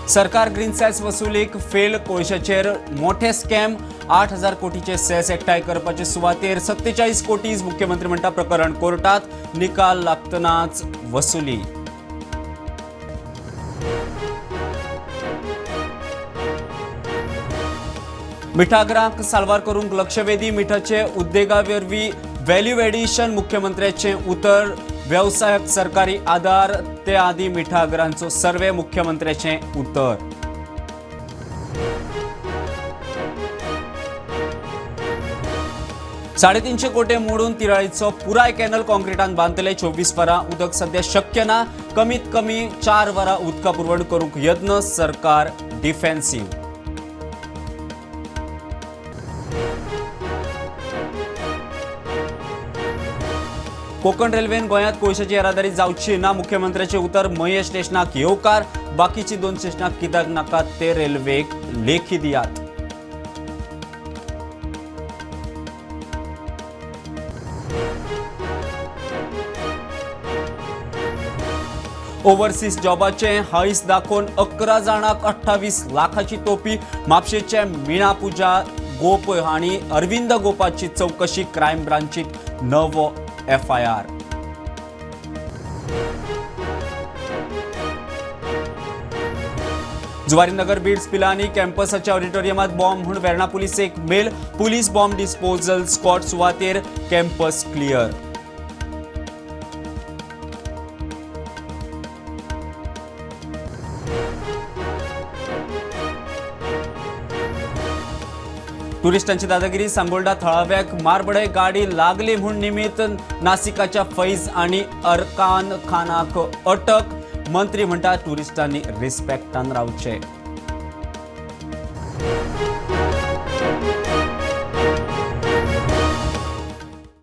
सरकार green cess वसुलीक fail, कोळशाचेर मोठे scam, 8,000 कोटीचे cess एकठांय करपाचे सुवातेर 47 कोटी। मुख्यमंत्री म्हणटा प्रकरण कोर्टात, निकाल लागतनाच वसुली। मिठागरांक साल्वार करूंक लक्षवेधी, मिठाचे उद्देगा वरवीं व्हॅल्यू एडिशन, मुख्यमंत्र्याचें उतर। वेवसायाक सरकारी आदार, ते आदीं मिठागरांचो सर्वे, मुख्यमंत्र्याचें उतर। 350 कोटी मोडून तिराळीचो पुराय कॅनल कॉन्क्रिटान बांदतले। 24 वरां उदक सध्या शक्य ना, कमीत कमी 4 वरां उदका पुरवण करूंक यत्न, सरकार डिफेन्सिव्ह। कोकण रेल्वेन गोंयांत कोळशाची येरादारी जावची ना, मुख्यमंत्र्याचे उतर। मये स्टेशनाक येवकार, बाकीची 2 स्टेशनां कित्याक नाका ते रेल्वेक लेखी दियात। ओव्हरसीज जॉबाचे हांयस दाखोवन 11 जाणांक 28 लाखाची तोपी। म्हापशेचे मीणा पूजा गोप आनी अरविंद गोपाची चवकशी, क्रायम ब्रांचीत नवो एफआयआर। जुवारीनगर बीड्स पिलानी कॅम्पसाच्या ऑडिटोरियमात बॉम्ब म्हूण वेर्णा पुलिसेक mail. Police bomb disposal squad सुवातेर, कॅम्पस क्लियर। टुरिस्टांची दादागिरी, सांगोल्डा थळाव्याक मारबडय, गाडी लागली म्हूण निमित्त नासिकाच्या फैज आणि अरकान खानाक अटक। मंत्री म्हणटा टुरिस्टांनी रिस्पेक्टान रावचे।